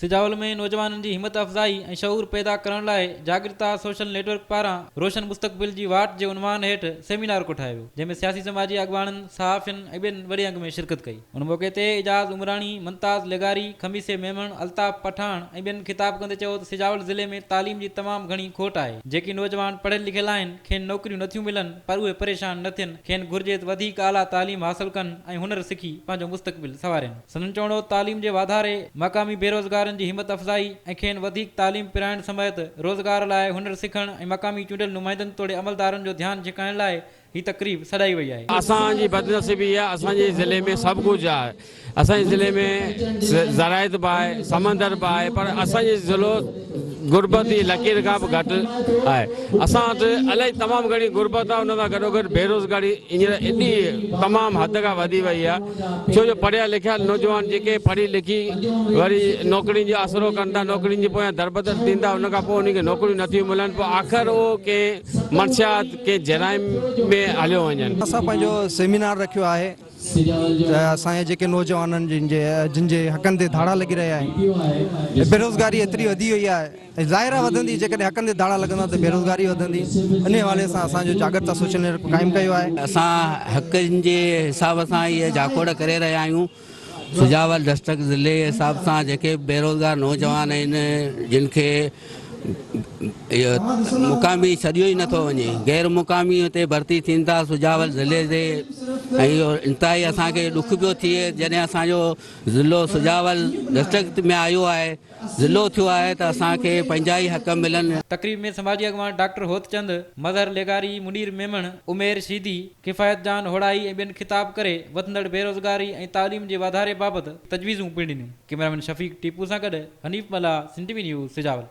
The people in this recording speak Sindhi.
سجاول ۾ نوجوانن جي همت افزائي ۽ شعور پيدا ڪرڻ لاء جاڳرتا سوشل نيٽ ورڪ پاران روشن مستقبل جي واٽ جي عنوان هيٺ سيمينار ڪوٺايو ويو، جنهن ۾ سياسي سماجي اڳواڻن، صحافين ۽ ٻين وڏي انگ ۾ شرڪت ڪئي. ان موقعي تي اعجاز عمراڻي، ممتاز لغاري، خميسي ميمڻ، الطاف پٺاڻ ۽ ٻين خطاب ڪندي چيو ته سجاول ضلعي ۾ تعليم جي تمام گهڻي کوٽ آهي، جيڪي نوجوان پڙهيل لکيل آهن کين نوڪريون نٿيون ملن پر اهي پريشان نه ٿين، کين گهرجي ته وڌيڪ اعليٰ تعليم حاصل ڪن ۽ هنر سکي پنهنجو مستقبل سنوارين. سندن چوڻ هو ته تعليم جي واڌاري، مقامي بيروزگارن جي همت افزائي ۽ کين وڌيڪ تعليم پرائڻ سميت روزگار لاء هنر سکڻ ۽ مقامي چونڊيل نمائندن توڙي عملدارن جو ڌيان ڇڪائڻ لاء هي تقريب سڏائي وئي آهي. اسان جي بدنصيبي آهي اسان جي ضلعي ۾ سڀ ڪجهه آهي اسان جي ضلعي ۾ زراعت به آهي سمندر به آهي پر اسان جي ضلعو غربت جي لڪير کان به گهٽ آهي اسان وٽ الائي تمام گهڻي غربت آهي ان سان گڏوگڏ بيروزگاري هينئر ايڏي تمام حد کان وڌي وئي آهي ڇو جو پڙهيا لکيا نوجوان جيڪي پڙهي لکي وري نوڪرين جو آسرو ڪن ٿا نوڪرين جي پويان دربدر ٿين ٿا ان کان پوء انهن کي نوڪريون نٿيون ملن پوء آخر اهو ڪنهن منشيات ڪنهن جرائم ۾ هليو وڃن. اسان پنهنجو سيمينار رکيو آهي ته اسان جا جيڪي نوجوانن جن جي جن جي حقن تي ڌاڙا لڳي رهيا آهن بيروزگاري ايتري وڌي وئي آهي ۽ ظاهر آهي وڌندي جيڪڏهن حقن تي ڌاڙا لڳندا ته بيروزگاري وڌندي انهي حوالي سان اسان جو جاڳرتا سوشل نيٽ ورڪ قائم ڪيو آهي. اسان حقن جي حساب سان هيء جاکوڙ ڪري رهيا آهيون. سجاول ڊسٽرڪٽ ضلعي جي حساب سان جيڪي به بيروزگار نوجوان آهن جن کي مقامي سڏيو ئي نٿو وڃي غير مقامي هتي ڀرتي ٿين ٿا سجاول ضلعي تي ۽ اهو انتهائي اسان کي ڏک پيو ٿئي جڏهن اسان جو ضلعو سجاول ڊسٽرڪٽ ۾ آيو آهي ضلعو ٿيو آهي ته اسان کي پنهنجا ئي حق ملن. تقريب ۾ سماجي اڳواڻ ڊاڪٽر هوتچند، مظهر لغاري، منير ميمڻ، عمير شيدي، ڪفايت جان هوڙائي ۽ ٻين خطاب ڪري وڌندڙ بيروزگاري ۽ تعليم جي واڌاري بابت تجويزون پڻ ڏنيون. ڪئميرامين شفيق ٽيپو سان گڏ Hanif Mallah, Sindh T V news, Sujawal.